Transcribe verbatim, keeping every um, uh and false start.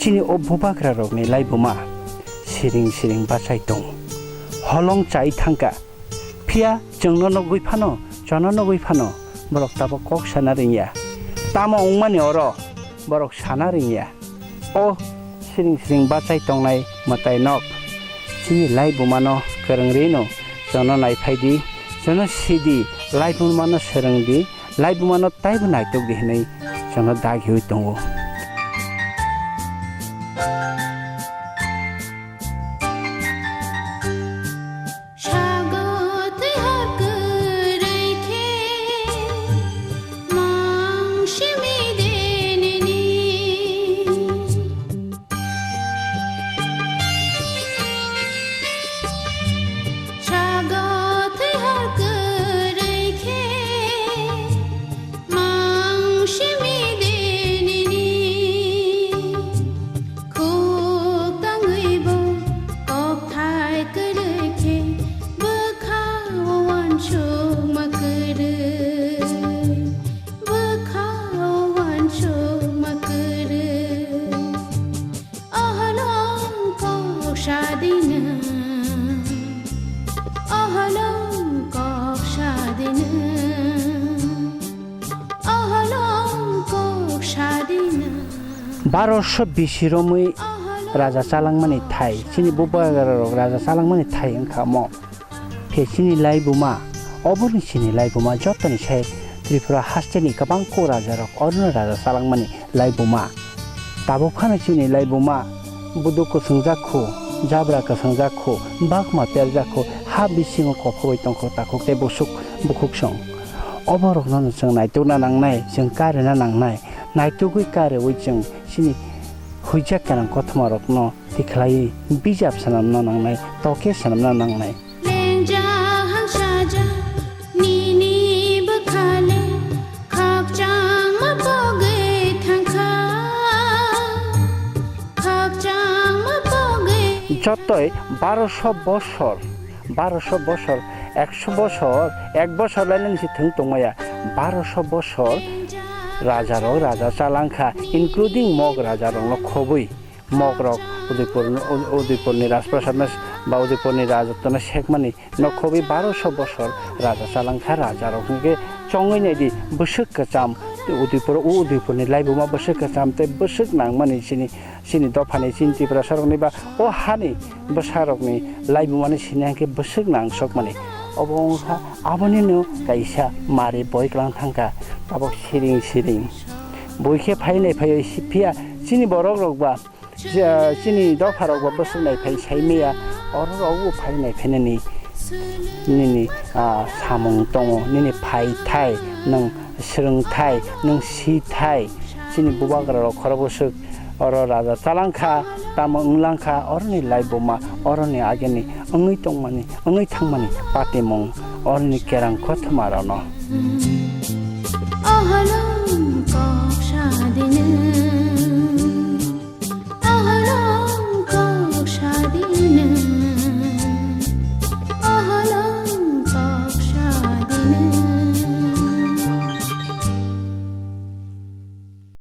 Chini o bubagra rokni laibuma siring siring bachai tong. Holong chai thangka. Phiya chwngno nugwi phano, chono nugwi phano, borok tabuk kok sana ringya. Tamo wngmani oro borok sana ringya. O siring siring bachai tongnai mwtai nok. Chini laibumano kwrwng rino, chono naiphai di, chono sidi, laibumano swrwng di, laibumano taibo naitok di hinwi chono dagiwi tongo. Sago twi hor kwrwi khe mang simi de nini. Sago twi hor kwrwi khe mang simi de nini. Khuk tangwi bo kokthai kwrwi khe bwkha o uansukma kwrwi, bwkha o uansukma kwrwi. Oholong kok sadina, oholong kok sadina, oholong kok sadina. Baroso bisi romwi raja chalangmani thai, chini bubagra rok raja chalangmani thai wngkha omo. Khe chini laibuma, oborni chini laibuma, jotoni sai Tripura hasteni kwbang kok rajarok orono raja chalangmani laibuma. Tabuk phano chini laibuma, buduk kwswngjak khu, jabra kwswngjak khu, bakma perjak khu, ha bisingo kophogwi tongkho takhuk tei busuk bukhuk song. Oborokno chwng naitukna nangnai, chwng karina nangnai, naitugwi kariui chwng chini huijak gwnang kothoma rokno tikhlaiwi bijap swnamna nangnai, toke swnamna nangnai. Lengjak hangsaja nini bwkhale khakchangma pogwi thangkha, khakchangma pogwi. Jotoi baroso bosor, baroso bosor, ekso bosor, ek bosor lainani se thwng tongmaya, baroso bosor rajarok raja chalangkha, including Mog rajarokno khobwi. Mogrok Udaipur, Udaipurni Rajprasad no ba Udaipurni Rajotw no sekmani no khobwi baroso bosor raja chalangkha, rajarok hwnkhe chongwi naidi bwswk kwcham, Udaipur, o Udaipurni laibuma bwswk kwcham tei bwswk nangmani chini, chini dophani chini Tiprasarokni ba o hani bwsarokni laibumani sini hwnkhe bwswk nangsokmani. Obo wngkha abonino kaisa mari boi kwlang thangkha, tabok siring siring boi khe phainai phaiwi phiya chini borokrok ba Je, chini dopharok bo bwswk naiphai sai maya, oro rok bo phai naiphainani nini, ah, samung tongo, nini phaithai, nwng swrwngthai, nwng sithai, chini bubagra rok khorok bwswk oro raja chalangkha, tamo wnglangkha, oroni laibuma, oroni ageni wngwi tongmani, wngwi thangmani patimung, oroni kerang kothoma rokno. Oholong kok sadina.